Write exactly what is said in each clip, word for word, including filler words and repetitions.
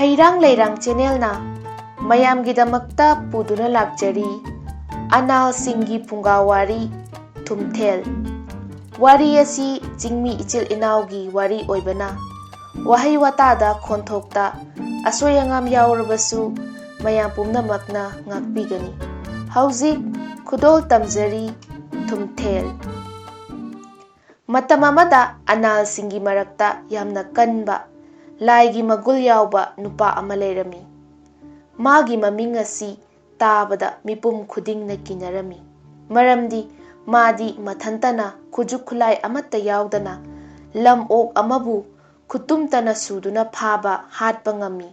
ꯍꯩꯔꯥꯡ ꯂꯩꯔꯥꯡ ꯆꯦꯅꯦꯜꯅ ꯃꯌꯥꯝꯒꯤꯗꯃꯛꯇ ꯄꯨꯗꯨꯅ ꯂꯥꯛꯆꯔꯤ ꯑꯅꯥꯜꯁꯤꯡꯒꯤ ꯐꯨꯡꯒꯥ ꯋꯥꯔꯤ ꯊꯨꯝꯊꯦꯜ꯫ ꯋꯥꯔꯤ ꯑꯁꯤ ꯆꯤꯡꯃꯤ ꯏꯆꯤꯜ ꯏꯅꯥꯎꯒꯤ ꯋꯥꯔꯤ ꯑꯣꯏꯕꯅ ꯋꯥꯍꯩ ꯋꯥꯇꯥꯗ ꯈꯣꯟꯊꯣꯛꯇ ꯑꯁꯣꯏ ꯑꯉꯥꯝ ꯌꯥꯎꯔꯕꯁꯨ ꯃꯌꯥꯝ ꯄꯨꯝꯅꯃꯛꯅ ꯉꯥꯛꯄꯤꯒꯅꯤ꯫ ꯍꯧꯖꯤꯛ ꯈꯨꯗꯣꯜ ꯇꯝꯖꯔꯤ ꯊꯨꯝꯊꯦꯜ꯫ ꯃꯇꯝ ꯑꯃꯗ ꯑꯅꯥꯜꯁꯤꯡꯒꯤ ꯃꯔꯛꯇ ꯌꯥꯝꯅ ꯀꯟꯕ, ꯂꯥꯏꯒꯤ ꯃꯒꯨꯜ ꯌꯥꯎꯕ ꯅꯨꯄꯥ ꯑꯃ ꯂꯩꯔꯝꯃꯤ꯫ ꯃꯥꯒꯤ ꯃꯃꯤꯡ ꯑꯁꯤ ꯇꯥꯕꯗ ꯃꯤꯄꯨꯝ ꯈꯨꯗꯤꯡꯅ ꯀꯤꯅꯔꯝꯃꯤ꯫ ꯃꯔꯝꯗꯤ ꯃꯥꯗꯤ ꯃꯊꯟꯇꯅ ꯈꯨꯠꯁꯨ ꯈꯨꯠꯂꯥꯏ ꯑꯃꯠꯇ ꯌꯥꯎꯗꯅ ꯂꯝ ꯑꯣꯛ ꯑꯃꯕꯨ ꯈꯨꯇꯨꯝꯇꯅ ꯁꯨꯗꯨꯅ ꯐꯥꯕ, ꯍꯥꯠꯄ ꯉꯝꯃꯤ꯫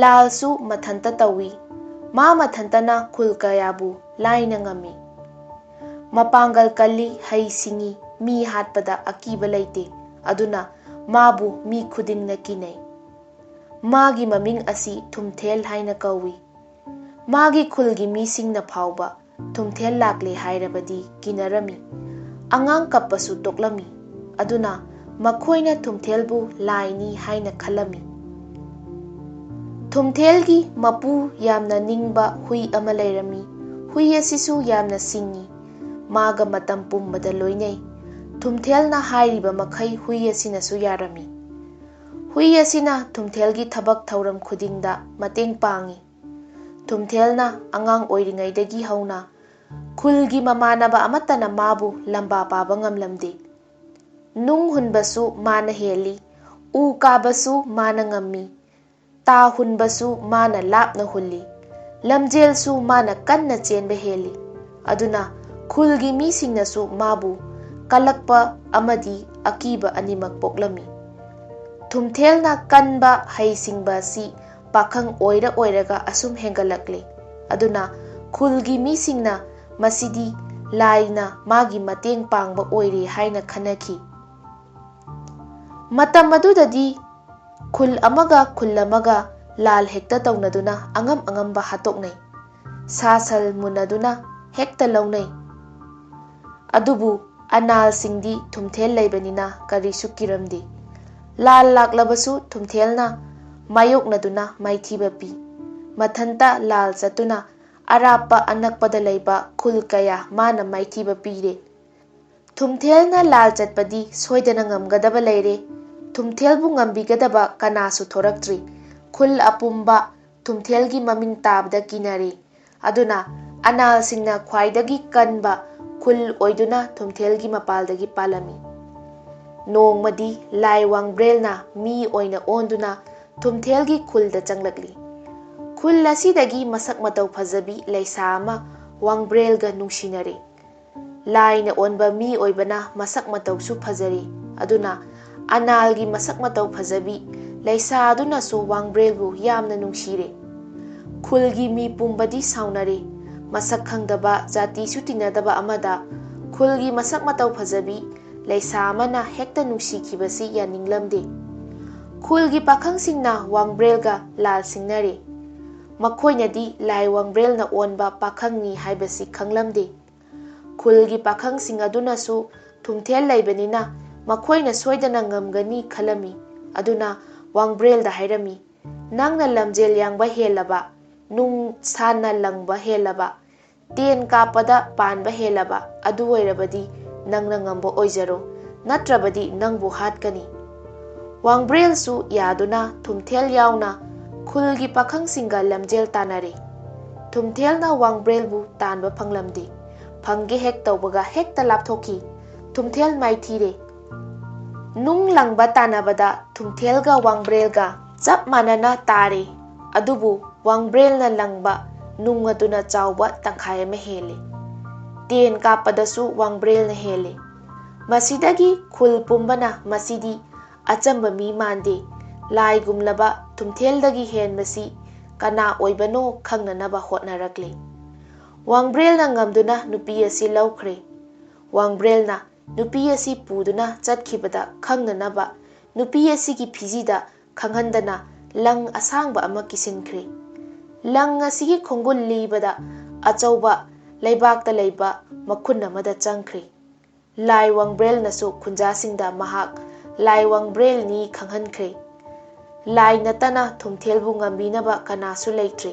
ꯂꯥꯜꯁꯨ ꯃꯊꯟꯇ ꯇꯧꯏ꯫ ꯃꯥ ꯃꯊꯟꯇꯅ ꯈꯨꯜ ꯀꯌꯥꯕꯨ ꯂꯥꯏꯅ ꯉꯝꯃꯤ꯫ ꯃꯄꯥꯡꯒꯜ ꯀꯜꯂꯤ, ꯍꯩ ꯁꯤꯡꯉꯤ, ꯃꯤ ꯍꯥꯠꯄꯗ ꯑꯀꯤꯕ ꯂꯩꯇꯦ꯫ ꯑꯗꯨꯅ ꯃꯥꯕꯨ ꯃꯤ ꯈꯨꯗꯤꯡꯅ ꯀꯤꯅꯩ꯫ ꯃꯥꯒꯤ ꯃꯃꯤꯡ ꯑꯁꯤ ꯊꯨꯝꯊꯦꯜ ꯍꯥꯏꯅ ꯀꯧꯏ꯫ ꯃꯥꯒꯤ ꯈꯨꯜꯒꯤ ꯃꯤꯁꯤꯡꯅ ꯐꯥꯎꯕ ꯊꯨꯝꯊꯦꯜ ꯂꯥꯛꯂꯦ ꯍꯥꯏꯔꯕꯗꯤ ꯀꯤꯅꯔꯝꯃꯤ꯫ ꯑꯉꯥꯡ ꯀꯞꯄꯁꯨ ꯇꯣꯛꯂꯝꯃꯤ꯫ ꯑꯗꯨꯅ ꯃꯈꯣꯏꯅ ꯊꯨꯝꯊꯦꯜꯕꯨ ꯂꯥꯏꯅꯤ ꯍꯥꯏꯅ ꯈꯜꯂꯝꯃꯤ꯫ ꯊꯨꯝꯊꯦꯜꯒꯤ ꯃꯄꯨ ꯌꯥꯝꯅ ꯅꯤꯡꯕ ꯍꯨꯏ ꯑꯃ ꯂꯩꯔꯝꯃꯤ꯫ ꯍꯨꯏ ꯑꯁꯤꯁꯨ ꯌꯥꯝꯅ ꯁꯤꯡꯉꯤ꯫ ꯃꯥꯒ ꯃꯇꯝ ꯄꯨꯝꯕꯗ ꯂꯣꯏꯅꯩ꯫ ꯊꯨꯝꯊꯦꯜꯅ ꯍꯥꯏꯔꯤꯕ ꯃꯈꯩ ꯍꯨꯏ ꯑꯁꯤꯅꯁꯨ ꯌꯥꯔꯝꯃꯤ꯫ ꯍꯨꯏ ꯑꯁꯤꯅ ꯊꯨꯝꯊꯦꯜꯒꯤ ꯊꯕꯛ ꯊꯧꯔꯝ ꯈꯨꯗꯤꯡꯗ ꯃꯇꯦꯡ ꯄꯥꯡꯏ꯫ ꯊꯨꯝꯊꯦꯜꯅ ꯑꯉꯥꯡ ꯑꯣꯏꯔꯤꯉꯩꯗꯒꯤ ꯍꯧꯅ ꯈꯨꯜꯒꯤ ꯃꯃꯥꯟꯅꯕ ꯑꯃꯠꯇꯅ ꯃꯥꯕꯨ ꯂꯝꯕꯥ ꯄꯥꯕ ꯉꯝꯂꯝꯗꯦ꯫ ꯅꯨꯡ ꯍꯨꯟꯕꯁꯨ ꯃꯥꯅ ꯍꯦꯜꯂꯤ, ꯎ ꯀꯥꯕꯁꯨ ꯃꯥꯅ ꯉꯝꯃꯤ, ꯇꯥ ꯍꯨꯟꯕꯁꯨ ꯃꯥꯅ ꯂꯥꯞꯅ ꯍꯨꯜꯂꯤ, ꯂꯝꯖꯦꯜꯁꯨ ꯃꯥꯅ ꯀꯟꯅ ꯆꯦꯟꯕ ꯍꯦꯜꯂꯤ꯫ ꯑꯗꯨꯅ ꯈꯨꯜꯒꯤ ꯃꯤꯁꯤꯡꯅꯁꯨ ꯃꯥꯕꯨ ꯀꯜꯂꯛꯄ ꯑꯃꯗꯤ ꯑꯀꯤꯕ ꯑꯅꯤꯃꯛ ꯄꯣꯛꯂꯝꯃꯤ꯫ ꯊꯨꯝꯊꯦꯜꯅ ꯀꯟꯕ ꯍꯩꯁꯤꯡꯕ ꯑꯁꯤ ꯄꯥꯈꯪ ꯑꯣꯏꯔ ꯑꯣꯏꯔꯒ ꯑꯁꯨꯝ ꯍꯦꯟꯒꯠꯂꯛꯂꯦ꯫ ꯑꯗꯨꯅ ꯈꯨꯜꯒꯤ ꯃꯤꯁꯤꯡꯅ ꯃꯁꯤꯗꯤ ꯂꯥꯏꯅ ꯃꯥꯒꯤ ꯃꯇꯦꯡ ꯄꯥꯡꯕ ꯑꯣꯏꯔꯦ ꯍꯥꯏꯅ ꯈꯟꯅꯈꯤ꯫ ꯃꯇꯝ ꯑꯗꯨꯗꯗꯤ ꯈꯨꯜ ꯑꯃꯒ ꯈꯨꯜ ꯑꯃꯒ ꯂꯥꯜ ꯍꯦꯛꯇ ꯇꯧꯅꯗꯨꯅ ꯑꯉꯝ ꯑꯉꯝꯕ ꯍꯥꯠꯇꯣꯛꯅꯩ꯫ ꯁꯥ ꯁꯟ ꯃꯨꯟꯅꯗꯨꯅ ꯍꯦꯛꯇ ꯂꯧꯅꯩ꯫ ꯑꯗꯨꯕꯨ ꯑꯅꯥꯜꯁꯤꯡꯗꯤ ꯊꯨꯝꯊꯦꯜ ꯂꯩꯕꯅꯤꯅ ꯀꯔꯤꯁꯨ ꯀꯤꯔꯝꯗꯦ꯫ ꯂꯥꯜ ꯂꯥꯛꯂꯕꯁꯨ ꯊꯨꯝꯊꯦꯜꯅ ꯃꯥꯌꯣꯛꯅꯗꯨꯅ ꯃꯥꯏꯊꯤꯕ ꯄꯤ꯫ ꯃꯊꯟꯇ ꯂꯥꯜ ꯆꯠꯇꯨꯅ ꯑꯔꯥꯞꯄ ꯑꯅꯛꯄꯗ ꯂꯩꯕ ꯈꯨꯜ ꯀꯌꯥ ꯃꯥꯅ ꯃꯥꯏꯊꯤꯕ ꯄꯤꯔꯦ꯫ ꯊꯨꯝꯊꯦꯜꯅ ꯂꯥꯜ ꯆꯠꯄꯗꯤ ꯁꯣꯏꯗꯅ ꯉꯝꯒꯗꯕ ꯂꯩꯔꯦ꯫ ꯊꯨꯝꯊꯦꯜꯕꯨ ꯉꯝꯕꯤꯒꯗꯕ ꯀꯅꯥꯁꯨ ꯊꯣꯔꯛꯇ꯭ꯔꯤ꯫ ꯈꯨꯜ ꯑꯄꯨꯝꯕ ꯊꯨꯝꯊꯦꯜꯒꯤ ꯃꯃꯤꯡ ꯇꯥꯕꯗ ꯀꯤꯅꯔꯦ꯫ ꯑꯗꯨꯅ ꯑꯅꯥꯜꯁꯤꯡꯅ ꯈ꯭ꯋꯥꯏꯗꯒꯤ ꯀꯟꯕ ꯈꯨꯜ ꯑꯣꯏꯗꯨꯅ ꯊꯨꯝꯊꯦꯜꯒꯤ ꯃꯄꯥꯜꯗꯒꯤ ꯄꯥꯜꯂꯝꯃꯤ꯫ ꯅꯣꯡꯃꯗꯤ ꯂꯥꯏ ꯋꯥꯡꯕ꯭ꯔꯦꯜꯅ ꯃꯤ ꯑꯣꯏꯅ ꯑꯣꯟꯗꯨꯅ ꯊꯨꯝꯊꯦꯜꯒꯤ ꯈꯨꯜꯗ ꯆꯪꯂꯛꯂꯤ꯫ ꯈꯨꯜ ꯑꯁꯤꯗꯒꯤ ꯃꯁꯛ ꯃꯇꯧ ꯐꯖꯕꯤ ꯂꯩꯁꯥ ꯑꯃ ꯋꯥꯡꯕ꯭ꯔꯦꯜꯒ ꯅꯨꯡꯁꯤꯅꯔꯦ꯫ ꯂꯥꯏꯅ ꯑꯣꯟꯕ ꯃꯤ ꯑꯣꯏꯕꯅ ꯃꯁꯛ ꯃꯇꯧꯁꯨ ꯐꯖꯔꯤ꯫ ꯑꯗꯨꯅ ꯑꯅꯥꯜꯒꯤ ꯃꯁꯛ ꯃꯇꯧ ꯐꯖꯕꯤ ꯂꯩꯁꯥ ꯑꯗꯨꯅꯁꯨ ꯋꯥꯡꯕ꯭ꯔꯦꯜꯕꯨ ꯌꯥꯝꯅ ꯅꯨꯡꯁꯤꯔꯦ꯫ ꯈꯨꯜꯒꯤ ꯃꯤ ꯄꯨꯝꯕꯗꯤ ꯁꯥꯎꯅꯔꯦ꯫ ꯃꯁꯛ ꯈꯪꯗꯕ, ꯖꯥꯇꯤꯁꯨ ꯇꯤꯟꯅꯗꯕ ꯑꯃꯗ ꯈꯨꯜꯒꯤ ꯃꯁꯛ ꯃꯇꯧ ꯐꯖꯕꯤ ꯂꯩꯁꯥ ꯑꯃꯅ ꯍꯦꯛꯇ ꯅꯨꯡꯁꯤꯈꯤꯕꯁꯤ ꯌꯥꯅꯤꯡꯂꯝꯗꯦ꯫ ꯈꯨꯜꯒꯤ ꯄꯥꯈꯪꯁꯤꯡꯅ ꯋꯥꯡꯕ꯭ꯔꯦꯜꯒ ꯂꯥꯜ ꯁꯤꯡꯅꯔꯦ꯫ ꯃꯈꯣꯏꯅꯗꯤ ꯂꯥꯏ ꯋꯥꯡꯕ꯭ꯔꯦꯜꯅ ꯑꯣꯟꯕ ꯄꯥꯈꯪꯅꯤ ꯍꯥꯏꯕꯁꯤ ꯈꯪꯂꯝꯗꯦ꯫ ꯈꯨꯜꯒꯤ ꯄꯥꯈꯪꯁꯤꯡ ꯑꯗꯨꯅꯁꯨ ꯊꯨꯝꯊꯦꯜ ꯂꯩꯕꯅꯤꯅ ꯃꯈꯣꯏꯅ ꯁꯣꯏꯗꯅ ꯉꯝꯒꯅꯤ ꯈꯜꯂꯝꯃꯤ꯫ ꯑꯗꯨꯅ ꯋꯥꯡꯕ꯭ꯔꯦꯜꯗ ꯍꯥꯏꯔꯝꯃꯤ, "ꯅꯪꯅ ꯂꯝꯖꯦꯜ ꯌꯥꯡꯕ ꯍꯦꯜꯂꯕ, ꯅꯨꯡ ꯁꯥꯟꯅ ꯂꯪꯕ ꯍꯦꯜꯂꯕ, ꯇꯦꯟ ꯀꯥꯞꯄꯗ ꯄꯥꯟꯕ ꯍꯦꯜꯂꯕ, ꯑꯗꯨ ꯑꯣꯏꯔꯕꯗꯤ ꯅꯪꯅ ꯉꯝꯕ ꯑꯣꯏꯖꯔꯣ, ꯅꯠꯇ꯭ꯔꯕꯗꯤ ꯅꯪꯕꯨ ꯍꯥꯠꯀꯅꯤ"꯫ ꯋꯥꯡꯕ꯭ꯔꯦꯜꯁꯨ ꯌꯥꯗꯨꯅ ꯊꯨꯝꯊꯦꯜ ꯌꯥꯎꯅ ꯈꯨꯜꯒꯤ ꯄꯥꯈꯪꯁꯤꯡꯒ ꯂꯝꯖꯦꯜ ꯇꯥꯟꯅꯔꯦ꯫ ꯊꯨꯝꯊꯦꯜꯅ ꯋꯥꯡꯕ꯭ꯔꯦꯜꯕꯨ ꯇꯥꯟꯕ ꯐꯪꯂꯝꯗꯦ꯫ ꯐꯪꯒꯦ ꯍꯦꯛ ꯇꯧꯕꯒ ꯍꯦꯛꯇ ꯂꯥꯞꯊꯣꯛꯈꯤ꯫ ꯊꯨꯝꯊꯦꯜ ꯃꯥꯏꯊꯤꯔꯦ꯫ ꯅꯨꯡ ꯂꯪꯕ ꯇꯥꯟꯅꯕꯗ ꯊꯨꯝꯊꯦꯜꯒ ꯋꯥꯡꯕ꯭ꯔꯦꯜꯒ ꯆꯞ ꯃꯥꯟꯅꯅ ꯇꯥꯔꯦ꯫ ꯑꯗꯨꯕꯨ ꯋꯥꯡꯕ꯭ꯔꯦꯜꯅ ꯂꯪꯕ ꯅꯨꯡ ꯑꯗꯨꯅ ꯆꯥꯎꯕ ꯇꯪꯈꯥꯏ ꯑꯃ ꯍꯦꯜꯂꯤ꯫ ꯇꯦꯟ ꯀꯥꯞꯄꯗꯁꯨ ꯋꯥꯡꯕ꯭ꯔꯦꯜꯅ ꯍꯦꯜꯂꯤ꯫ ꯃꯁꯤꯗꯒꯤ ꯈꯨꯜ ꯄꯨꯝꯕꯅ ꯃꯁꯤꯗꯤ ꯑꯆꯝꯕ ꯃꯤ ꯃꯥꯟꯗꯦ, ꯂꯥꯏꯒꯨꯝꯂꯕ ꯊꯨꯝꯊꯦꯜꯗꯒꯤ ꯍꯦꯟꯕꯁꯤ ꯀꯅꯥ ꯑꯣꯏꯕꯅꯣ ꯈꯪꯅꯅꯕ ꯍꯣꯠꯅꯔꯛꯂꯤ꯫ ꯋꯥꯡꯕ꯭ꯔꯦꯜꯅ ꯉꯝꯗꯨꯅ ꯅꯨꯄꯤ ꯑꯁꯤ ꯂꯧꯈ꯭ꯔꯦ꯫ ꯋꯥꯡꯕ꯭ꯔꯦꯜꯅ ꯅꯨꯄꯤ ꯑꯁꯤ ꯄꯨꯗꯨꯅ ꯆꯠꯈꯤꯕꯗ ꯈꯪꯅꯅꯕ ꯅꯨꯄꯤ ꯑꯁꯤꯒꯤ ꯐꯤꯖꯤꯗ ꯈꯪꯍꯟꯗꯅ ꯂꯪ ꯑꯁꯥꯡꯕ ꯑꯃ ꯀꯤꯁꯤꯟꯈ꯭ꯔꯦ꯫ ꯂꯪ ꯑꯁꯤꯒꯤ ꯈꯣꯡꯒꯨꯜ ꯂꯤꯕꯗ ꯑꯆꯧꯕ ꯂꯩꯕꯥꯛꯇ ꯂꯩꯕ ꯃꯈꯨꯟ ꯑꯃꯗ ꯆꯪꯈ꯭ꯔꯦ꯫ ꯂꯥꯏ ꯋꯥꯡꯕ꯭ꯔꯦꯜꯅꯁꯨ ꯈꯨꯟꯖꯥꯁꯤꯡꯗ ꯃꯍꯥꯛ ꯂꯥꯏ ꯋꯥꯡꯕ꯭ꯔꯦꯜꯅꯤ ꯈꯪꯍꯟꯈ꯭ꯔꯦ꯫ ꯂꯥꯏ ꯅꯠꯇꯅ ꯊꯨꯝꯊꯦꯜꯕꯨ ꯉꯝꯕꯤꯅꯕ ꯀꯅꯥꯁꯨ ꯂꯩꯇ꯭ꯔꯦ꯫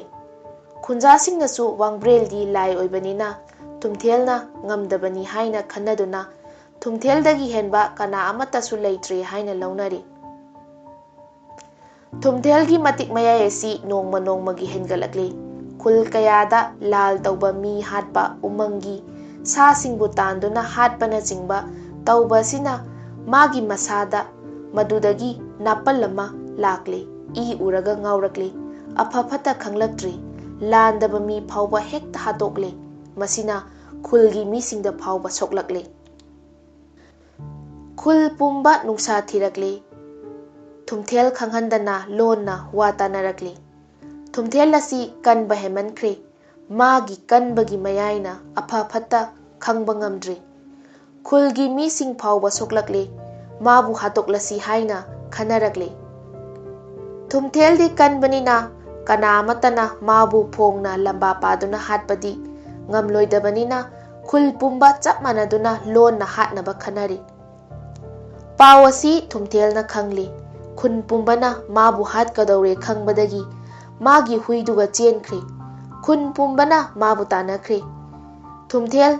ꯈꯨꯟꯖꯥꯁꯤꯡꯅꯁꯨ ꯋꯥꯡꯕ꯭ꯔꯦꯜꯗꯤ ꯂꯥꯏ ꯑꯣꯏꯕꯅꯤꯅ ꯊꯨꯝꯊꯦꯜꯅ ꯉꯝꯗꯕꯅꯤ ꯍꯥꯏꯅ ꯈꯟꯅꯗꯨꯅ ꯊꯨꯝꯊꯦꯜꯗꯒꯤ ꯍꯦꯟꯕ ꯀꯅꯥ ꯑꯃꯠꯇꯁꯨ ꯂꯩꯇ꯭ꯔꯦ ꯍꯥꯏꯅ ꯂꯧꯅꯔꯤ꯫ ꯊꯨꯝꯊꯦꯜꯒꯤ ꯃꯇꯤꯛ ꯃꯌꯥꯏ ꯑꯁꯤ ꯅꯣꯡꯃ ꯅꯣꯡꯃꯒꯤ ꯍꯦꯟꯒꯠꯂꯛꯂꯤ꯫ ꯈꯨꯜ ꯀꯌꯥꯗ ꯂꯥꯜ ꯇꯧꯕ, ꯃꯤ ꯍꯥꯠꯄ, ꯎꯃꯪꯒꯤ ꯁꯥꯁꯤꯡꯕꯨ ꯇꯥꯟꯗꯨꯅ ꯍꯥꯠꯄꯅꯆꯤꯡꯕ ꯇꯧꯕ ꯑꯁꯤꯅ ꯃꯥꯒꯤ ꯃꯁꯥꯗ ꯃꯗꯨꯗꯒꯤ ꯅꯥꯄꯜ ꯑꯃ ꯂꯥꯛꯂꯤ꯫ ꯏ ꯎꯔꯒ ꯉꯥꯎꯔꯛꯂꯤ꯫ ꯑꯐ ꯐꯠꯇ ꯈꯪꯂꯛꯇ꯭ꯔꯤ꯫ ꯂꯥꯟꯗꯕ ꯃꯤ ꯐꯥꯎꯕ ꯍꯦꯛꯇ ꯍꯥꯠꯇꯣꯛꯂꯤ꯫ ꯃꯁꯤꯅ ꯈꯨꯜꯒꯤ ꯃꯤꯁꯤꯡꯗ ꯐꯥꯎꯕ ꯁꯣꯛꯂꯛꯂꯤ꯫ ꯈꯨꯜ ꯄꯨꯝꯕ ꯅꯨꯡꯁꯥ ꯊꯤꯔꯛꯂꯤ꯫ ꯊꯨꯝꯊꯦꯜ ꯈꯪꯍꯟꯗꯅ ꯂꯣꯟꯅ ꯋꯥ ꯇꯥꯅꯔꯛꯂꯤ꯫ ꯊꯨꯝꯊꯦꯜ ꯑꯁꯤ ꯀꯟꯕ ꯍꯦꯟꯃꯟꯈ꯭ꯔꯦ꯫ ꯃꯥꯒꯤ ꯀꯟꯕꯒꯤ ꯃꯌꯥꯏꯅ ꯑꯐ ꯐꯠꯇ ꯈꯪꯕ ꯉꯝꯗ꯭ꯔꯦ꯫ ꯈꯨꯜꯒꯤ ꯃꯤꯁꯤꯡ ꯐꯥꯎꯕ ꯁꯣꯛꯂꯛꯂꯦ꯫ ꯃꯥꯕꯨ ꯍꯥꯠꯇꯣꯛꯂꯁꯤ ꯍꯥꯏꯅ ꯈꯟꯅꯔꯛꯂꯦ꯫ ꯊꯨꯝꯊꯦꯜꯗꯤ ꯀꯟꯕꯅꯤꯅ ꯀꯅꯥ ꯑꯃꯠꯇꯅ ꯃꯥꯕꯨ ꯐꯣꯡꯅ ꯂꯝꯕꯥ ꯄꯥꯗꯨꯅ ꯍꯥꯠꯄꯗꯤ ꯉꯝꯂꯣꯏꯗꯕꯅꯤꯅ ꯈꯨꯜ ꯄꯨꯝꯕ ꯆꯞ ꯃꯥꯟꯅꯗꯨꯅ ꯂꯣꯟꯅ ꯍꯥꯠꯅꯕ ꯈꯟꯅꯔꯤ꯫ ꯄꯥꯎ ꯑꯁꯤ ꯊꯨꯝꯊꯦꯜꯅ ꯈꯪꯂꯤ꯫ ꯈꯨꯟ ꯄꯨꯝꯕꯅ ꯃꯥꯕꯨ ꯍꯥꯠꯀꯗꯧꯔꯦ ꯈꯪꯕꯗꯒꯤ ꯃꯥꯒꯤ ꯍꯨꯏꯗꯨꯒ ꯆꯦꯟꯈ꯭ꯔꯦ꯫ ꯈꯨꯟ ꯄꯨꯝꯕꯅ ꯃꯥꯕꯨ ꯇꯥꯟꯅꯈ꯭ꯔꯦ꯫ ꯊꯨꯝꯊꯦꯜ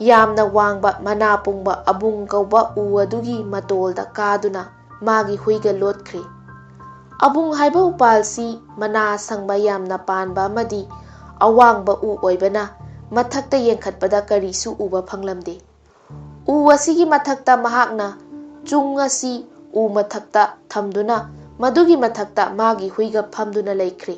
ꯌꯥꯝꯅ ꯋꯥꯡꯕ ꯃꯅꯥ ꯄꯨꯡꯕ ꯑꯕꯨꯡ ꯀꯧꯕ ꯎ ꯑꯗꯨꯒꯤ ꯃꯇꯣꯜꯗ ꯀꯥꯗꯨꯅ ꯃꯥꯒꯤ ꯍꯨꯏꯒ ꯂꯣꯠꯈ꯭ꯔꯦ꯫ ꯑꯕꯨꯡ ꯍꯥꯏꯕ ꯎꯄꯥꯜꯁꯤ ꯃꯅꯥ ꯑꯁꯪꯕ ꯌꯥꯝꯅ ꯄꯥꯟꯕ ꯑꯃꯗꯤ ꯑꯋꯥꯡꯕ ꯎ ꯑꯣꯏꯕꯅ ꯃꯊꯛꯇ ꯌꯦꯡꯈꯠꯄꯗ ꯀꯔꯤꯁꯨ ꯎꯕ ꯐꯪꯂꯝꯗꯦ꯫ ꯎ ꯑꯁꯤꯒꯤ ꯃꯊꯛꯇ ꯃꯍꯥꯛꯅ ꯆꯨꯡ ꯑꯁꯤ ꯎ ꯃꯊꯛꯇ ꯊꯝꯗꯨꯅ ꯃꯗꯨꯒꯤ ꯃꯊꯛꯇ ꯃꯥꯒꯤ ꯍꯨꯏꯒ ꯐꯝꯗꯨꯅ ꯂꯩꯈ꯭ꯔꯦ꯫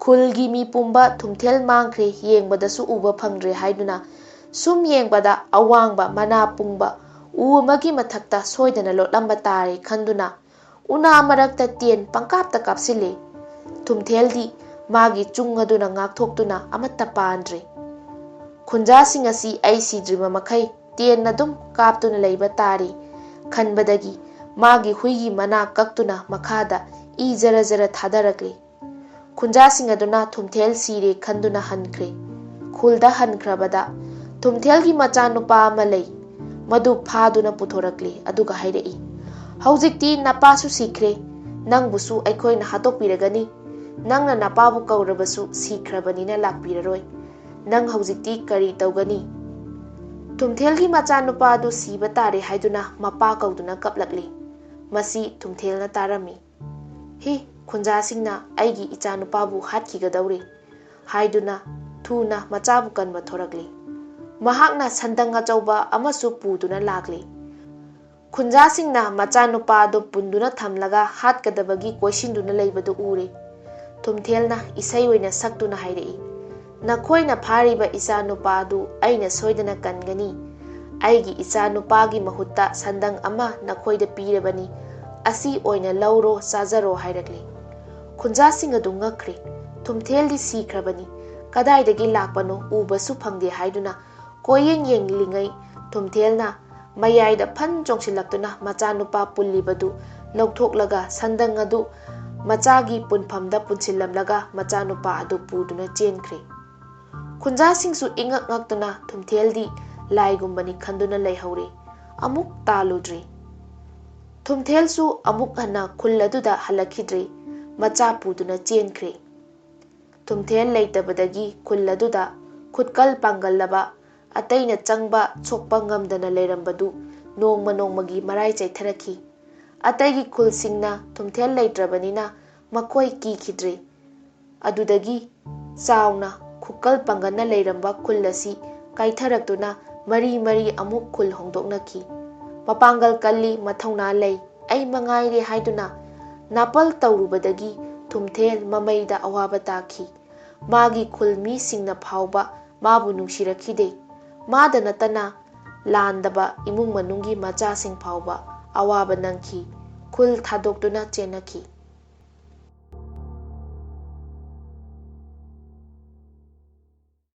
ꯈꯨꯜꯒꯤ ꯃꯤ ꯄꯨꯝꯕ ꯊꯨꯝꯊꯦꯜ ꯃꯥꯡꯈ꯭ꯔꯦ, ꯌꯦꯡꯕꯗꯁꯨ ꯎꯕ ꯐꯪꯗ꯭ꯔꯦ ꯍꯥꯏꯗꯨꯅ ꯁꯨꯝ ꯌꯦꯡꯕꯗ ꯑꯋꯥꯡꯕ ꯃꯅꯥ ꯄꯨꯡꯕ ꯎ ꯑꯃꯒꯤ ꯃꯊꯛꯇ ꯁꯣꯏꯗꯅ ꯂꯣꯠꯂꯝꯕ ꯇꯥꯔꯦ ꯈꯟꯗꯨꯅ ꯎꯅꯥ ꯃꯔꯛꯇ ꯇꯦꯟ ꯄꯪꯀꯥꯞꯇ ꯀꯥꯞꯁꯤꯜꯂꯦ꯫ ꯊꯨꯝꯊꯦꯜꯗꯤ ꯃꯥꯒꯤ ꯆꯨꯡ ꯑꯗꯨꯅ ꯉꯥꯛꯊꯣꯛꯇꯨꯅ ꯑꯃꯠꯇ ꯄꯥꯟꯗ꯭ꯔꯦ꯫ ꯈꯨꯟꯖꯥꯁꯤꯡ ꯑꯁꯤ ꯑꯩ ꯁꯤꯗ꯭ꯔꯤꯕ ꯃꯈꯩ ꯇꯦꯟ ꯑꯗꯨꯝ ꯀꯥꯞꯇꯨꯅ ꯂꯩꯕ ꯇꯥꯔꯦ ꯈꯟꯕꯗꯒꯤ ꯃꯥꯒꯤ ꯍꯨꯏꯒꯤ ꯃꯅꯥ ꯀꯛꯇꯨꯅ ꯃꯈꯥꯗ ꯏ ꯖꯔ ꯖꯔ ꯊꯥꯗꯔꯛꯂꯦ꯫ ꯈꯨꯟꯖꯥꯁꯤꯡ ꯑꯗꯨꯅ ꯊꯨꯝꯊꯦꯜ ꯁꯤꯔꯦ ꯈꯟꯗꯨꯅ ꯍꯟꯈ꯭ꯔꯦ꯫ ꯈꯨꯜꯗ ꯍꯟꯈ꯭ꯔꯕꯗ ꯊꯨꯝꯊꯦꯜꯒꯤ ꯃꯆꯥꯅꯨꯄꯥ ꯑꯃ ꯂꯩ꯫ ꯃꯗꯨ ꯐꯥꯗꯨꯅ ꯄꯨꯊꯣꯔꯛꯂꯦ꯫ ꯑꯗꯨꯒ ꯍꯥꯏꯔꯛꯏ, "ꯍꯧꯖꯤꯛꯇꯤ ꯅꯄꯥꯁꯨ ꯁꯤꯈ꯭ꯔꯦ꯫ "ꯅꯪꯕꯨꯁꯨ ꯑꯩꯈꯣꯏꯅ ꯍꯥꯠꯇꯣꯛꯄꯤꯔꯒꯅꯤ꯫ ꯅꯪꯅ ꯅꯄꯥꯕꯨ ꯀꯧꯔꯕꯁꯨ ꯁꯤꯈ꯭ꯔꯕꯅꯤꯅ ꯂꯥꯛꯄꯤꯔꯔꯣꯏ꯫ ꯅꯪ ꯍꯧꯖꯤꯛꯇꯤ ꯀꯔꯤ ꯇꯧꯒꯅꯤ?" ꯊꯨꯝꯊꯦꯜꯒꯤ ꯃꯆꯥꯅꯨꯄꯥ ꯑꯗꯨ ꯁꯤꯕ ꯇꯥꯔꯦ ꯍꯥꯏꯗꯨꯅ ꯃꯄꯥ ꯀꯧꯗꯨꯅ ꯀꯞꯂꯛꯂꯤ꯫ ꯃꯁꯤ ꯊꯨꯝꯊꯦꯜꯅ ꯇꯥꯔꯝꯃꯤ꯫ "ꯍꯤ, ꯈꯨꯟꯖꯥꯁꯤꯡꯅ ꯑꯩꯒꯤ ꯏꯆꯥꯅꯨꯄꯥꯕꯨ ꯍꯥꯠꯈꯤꯒꯗꯧꯔꯤ" ꯍꯥꯏꯗꯨꯅ ꯊꯨꯅ ꯃꯆꯥꯕꯨ ꯀꯟꯕ ꯊꯣꯔꯛꯂꯤ꯫ ꯃꯍꯥꯛꯅ ꯁꯟꯗꯪ ꯑꯆꯧꯕ ꯑꯃꯁꯨ ꯄꯨꯗꯨꯅ ꯂꯥꯛꯂꯤ꯫ ꯈꯨꯟꯖꯥꯁꯤꯡꯅ ꯃꯆꯥꯅꯨꯄꯥ ꯑꯗꯨ ꯄꯨꯟꯗꯨꯅ ꯊꯝꯂꯒ ꯍꯥꯠꯀꯗꯕꯒꯤ ꯀꯣꯏꯁꯤꯟꯗꯨꯅ ꯂꯩꯕꯗꯨ ꯎꯔꯦ꯫ ꯊꯨꯝꯊꯦꯜꯅ ꯏꯁꯩ ꯑꯣꯏꯅ ꯁꯛꯇꯨꯅ ꯍꯥꯏꯔꯛꯏ, "ꯅꯈꯣꯏꯅ ꯐꯥꯔꯤꯕ ꯏꯆꯥꯅꯨꯄꯥ ꯑꯗꯨ ꯑꯩꯅ ꯁꯣꯏꯗꯅ ꯀꯟꯒꯅꯤ꯫ ꯑꯩꯒꯤ ꯏꯆꯥꯅꯨꯄꯥꯒꯤ ꯃꯍꯨꯠꯇ ꯁꯟꯗꯪ ꯑꯃ ꯅꯈꯣꯏꯗ ꯄꯤꯔꯕꯅꯤ꯫ ꯑꯁꯤ ꯑꯣꯏꯅ ꯂꯧꯔꯣ, ꯆꯥꯖꯔꯣ" ꯍꯥꯏꯔꯛꯂꯤ꯫ ꯈꯨꯟꯖꯥꯁꯤꯡ ꯑꯗꯨ ꯉꯛꯈ꯭ꯔꯦ꯫ ꯊꯨꯝꯊꯦꯜꯗꯤ ꯁꯤꯈ꯭ꯔꯕꯅꯤ꯫ ꯀꯗꯥꯏꯗꯒꯤ ꯂꯥꯛꯄꯅꯣ ꯎꯕꯁꯨ ꯐꯪꯗꯦ ꯍꯥꯏꯗꯨꯅ ꯀꯣꯏꯌꯦꯡ ꯌꯦꯡꯂꯤꯉꯩ ꯊꯨꯝꯊꯦꯜꯅ ꯃꯌꯥꯏꯗ ꯐꯟ ꯆꯣꯡꯁꯤꯜꯂꯛꯇꯨꯅ ꯃꯆꯥꯅꯨꯄꯥ ꯄꯨꯜꯂꯤꯕꯗꯨ ꯂꯧꯊꯣꯛꯂꯒ ꯁꯟꯗꯪ ꯑꯗꯨ ꯃꯆꯥꯒꯤ ꯄꯨꯟꯐꯝꯗ ꯄꯨꯟꯁꯤꯜꯂꯝꯂꯒ ꯃꯆꯥꯅꯨꯄꯥ ꯑꯗꯨ ꯄꯨꯗꯨꯅ ꯆꯦꯟꯈ꯭ꯔꯦ꯫ ꯈꯨꯟꯖꯥꯁꯤꯡꯁꯨ ꯏꯉꯛ ꯉꯛꯇꯨꯅ ꯊꯨꯝꯊꯦꯜꯗꯤ ꯂꯥꯏꯒꯨꯝꯕꯅꯤ ꯈꯟꯗꯨꯅ ꯂꯩꯍꯧꯔꯦ꯫ ꯑꯃꯨꯛ ꯇꯥꯜꯂꯨꯗ꯭ꯔꯦ꯫ ꯊꯨꯝꯊꯦꯜꯁꯨ ꯑꯃꯨꯛ ꯍꯟꯅ ꯈꯨꯜ ꯑꯗꯨꯗ ꯍꯜꯂꯛꯈꯤꯗ꯭ꯔꯦ꯫ ꯃꯆꯥ ꯄꯨꯗꯨꯅ ꯆꯦꯟꯈ꯭ꯔꯦ꯫ ꯊꯨꯝꯊꯦꯜ ꯂꯩꯇꯕꯗꯒꯤ ꯈꯨꯜ ꯑꯗꯨꯗ ꯈꯨꯠꯀꯜ ꯄꯥꯡꯒꯜꯂꯕ, ꯑꯇꯩꯅ ꯆꯪꯕ ꯁꯣꯛꯄ ꯉꯝꯗꯅ ꯂꯩꯔꯝꯕꯗꯨ ꯅꯣꯡꯃ ꯅꯣꯡꯃꯒꯤ ꯃꯔꯥꯏ ꯆꯩꯊꯔꯛꯈꯤ꯫ ꯑꯇꯩꯒꯤ ꯈꯨꯜꯁꯤꯡꯅ ꯊꯨꯝꯊꯦꯜ ꯂꯩꯇ꯭ꯔꯕꯅꯤꯅ ꯃꯈꯣꯏ ꯀꯤꯈꯤꯗ꯭ꯔꯦ꯫ ꯑꯗꯨꯗꯒꯤ ꯆꯥꯎꯅ ꯈꯨꯠꯀꯜ ꯄꯥꯡꯒꯜꯅ ꯂꯩꯔꯝꯕ ꯈꯨꯜ ꯑꯁꯤ ꯀꯥꯏꯊꯔꯛꯇꯨꯅ ꯃꯔꯤ ꯃꯔꯤ ꯑꯃꯨꯛ ꯈꯨꯜ ꯍꯣꯡꯗꯣꯛꯅꯈꯤ꯫ ꯃꯄꯥꯡꯒꯜ ꯀꯜꯂꯤ, ꯃꯊꯧꯅꯥ ꯂꯩ, ꯑꯩ ꯃꯉꯥꯏꯔꯦ ꯍꯥꯏꯗꯨꯅ ꯅꯥꯄꯜ ꯇꯧꯔꯨꯕꯗꯒꯤ ꯊꯨꯝꯊꯦꯜ ꯃꯃꯩꯗ ꯑꯋꯥꯕ ꯇꯥꯈꯤ꯫ ꯃꯥꯒꯤ ꯈꯨꯜ ꯃꯤꯁꯤꯡꯅ ꯐꯥꯎꯕ ꯃꯥꯕꯨ ꯅꯨꯡꯁꯤꯔꯛꯈꯤꯗꯦ꯫ ꯃꯥꯗ ꯅꯠꯇꯅ ꯂꯥꯟꯗꯕ ꯏꯃꯨꯡ ꯃꯅꯨꯡꯒꯤ ꯃꯆꯥꯁꯤꯡ ꯐꯥꯎꯕ ꯑꯋꯥꯕ ꯅꯪꯈꯤ꯫ ꯈꯨꯜ ꯊꯥꯗꯣꯛꯇꯨꯅ ꯆꯦꯟꯅꯈꯤ꯫